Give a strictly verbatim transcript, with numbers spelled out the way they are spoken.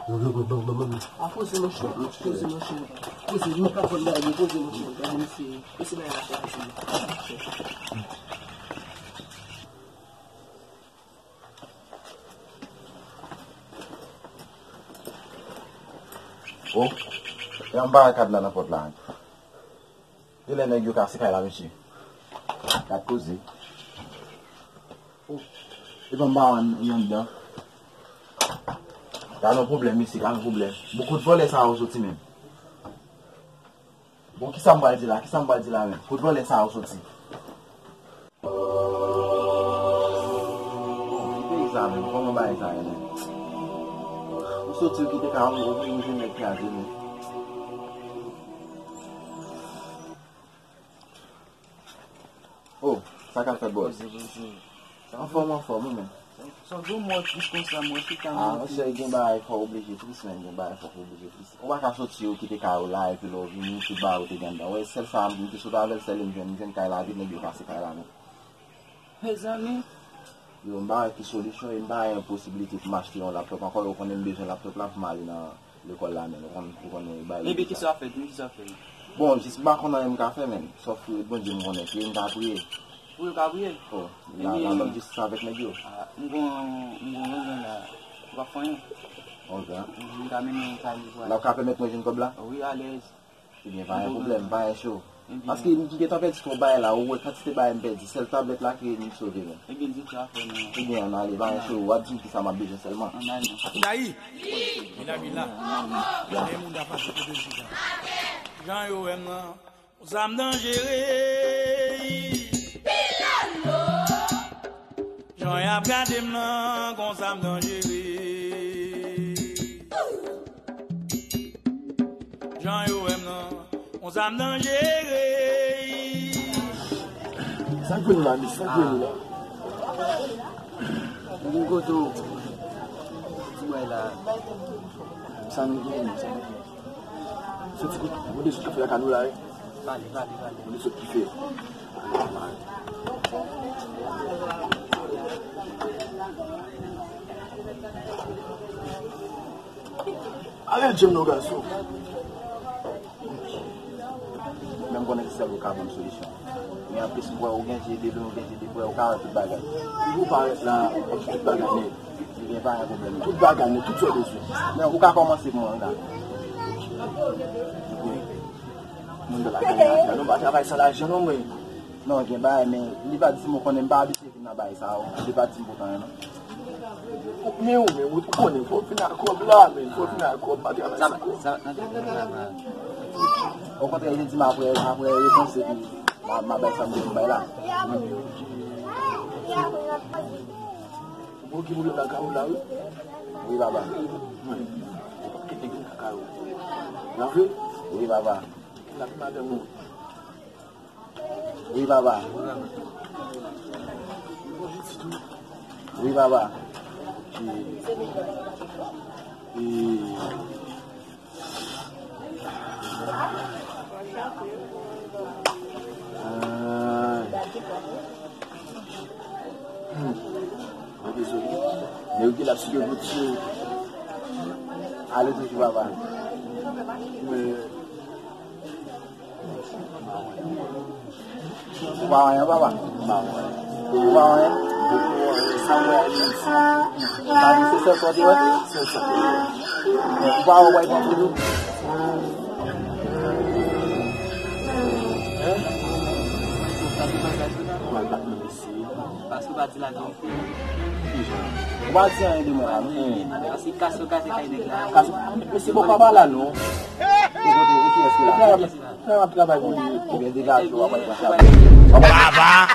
Bon, bon, bon, bon, bon. A poze monchè, poze monchè, poze, nou pa konn bagay, poze monchè, gade mesye, mesye bagay la kraze. Oh, e yon bagay kad la nan pòt la. Genlè nèg yo kase kay la, mesye. Gad koze. Oh, e ban m ba w yon anndan. Gad yon pwoblèm, mesye, gad yon pwoblèm. Bon, kot vòlè sa yo soti menm? Bon, kisa m pral di la? Kisa m pral di la menm? Kot vòlè sa yo soti? Ki peyi sa menm? Kòman bagay sa ye menm? Ou soti, ou kite kay ou, ou vin, ou vin nèg kraze menm. Oh, sa k ap fèt, bòs? Bonjou, bonjou. Anfòm, anfòm, ou menm? Sa w di w mò tris konsa, mò chita. Ah, monchè, gen bagay fò w oblije tris, menm, gen bagay fò w oblije tris. Ou pa ka soti, ou kite kay ou la, epi lè w vini, tout bagay ou te gen anndan. Wè, sèl sa, m te sot avè l, sèl li m jwenn, m jwenn kay la vid, nèg yo kase kay la, menm. Mezanmi. Yo, m pa wè ki solisyon, e m pa wè yon posiblite pou m achte yon laptòp ankò. Yo konnen m bezwen laptòp la pou m ale nan lekòl la, men ou konn, ou konnen, e bay. Epi kisa w ap fè? Di m kisa w ap fè. Bon, jis m pa konn anyen m ka fè, men. Sòf Bondye m konnen, priye m ka priye. Pou yo ka priye? Oh, la, la, ban m jis avèk nèg yo. Ah, m gon, m gon yon gran la. Ou pa fè anyen? Yon gran? Mhm, m ka mennen yon kay li pou ale. La, ou ka pèmèt mwen jwenn kòb la? Wi, alèz. Ebyen, pa gen pwoblèm, pa gen cho. Paske m gentan pèdi twòp bagay la, ou wè kantite bagay m pèdi. Sèl tablèt la ki rete m sove, men. Ebyen, di sa fè nou. Ebyen, ann ale, pa gen cho, w ap di m kisa m ap bezwen sèlman. Ann ale. Dayi! Mila, mila. Gen moun ta pase kote chita. Jan yo wè m nan, konsa m danjere. Pilolo! Jan y ap gade m nan, konsa m danjere. Jan yo wè m nan, konsa m danjere. Sa k vin la, mis? Sa k vin la? Vin kote w. Ti bway la. Sa nou gen, sa nou gen. Se ti kout, mwen de sou kafe lakay nou la, wi. Pale, pale, pale. Mwen de sou kife. Ale djem non gason. Men m konnen se sèl ou ka ban m solisyon. Men anplis m kwè ou gen je de lwen, ou gen je de bwè, ou ka wè tout bagay. Depi ou parèt la, w ap jwenn tout bagay nèt. Ebyen, pa gen pwoblèm. Tout bagay nèt, tout sa w bezwen. Men ou ka kòmanse pou mwen, ou ka. Mwen de lajan la, non, pa travay san lajan non, mwen. Non, gen bagay, men li pa di m, ou konnen m pa abitye vin nan bagay sa yo. Li pa di m pou anyen non. Men ou, men ou, ou konnen, fò w vin ak kòb la, men fò w vin ak kòb, pa travay san kòb. Sa, sa, sa, sa, sa. Okontrè, li di m apre, apre repons, epi m a, m a bay sa m gen pou bay la. Ou gen pwoblèm lakay ou la, wi. Wi, papa. Wi. Ou pa kite gen lakay ou. Nan vre? Wi, papa. Kidnape madanm ou. Wi, papa. Wi, papa. E, e, ah. Hmm. Mwen dezole. Men ou gen la sou de bout sou. Ale toujou, papa. Men ou pa wè anyen, papa? Ou pa wè anyen? Ou pa wè anyen? Sa mwen wè, se sa. Sa di se sèl sa w te wè? Sèl sa. Men ou pa wè w pran pou nou? Hein? Ou al bat nan mesye. Paske ou pa di laverite. Kijan? Ou pa di anyen de mwen la, non? Paske kase w kase kay nèg la. Kase, mesye, bon, pa pale la, non. E kote, e kiyès ki la? Kiyès ki la? Frè m ap travay pou li. Ebyen, degaje w, w ap al pran chabon. Baba!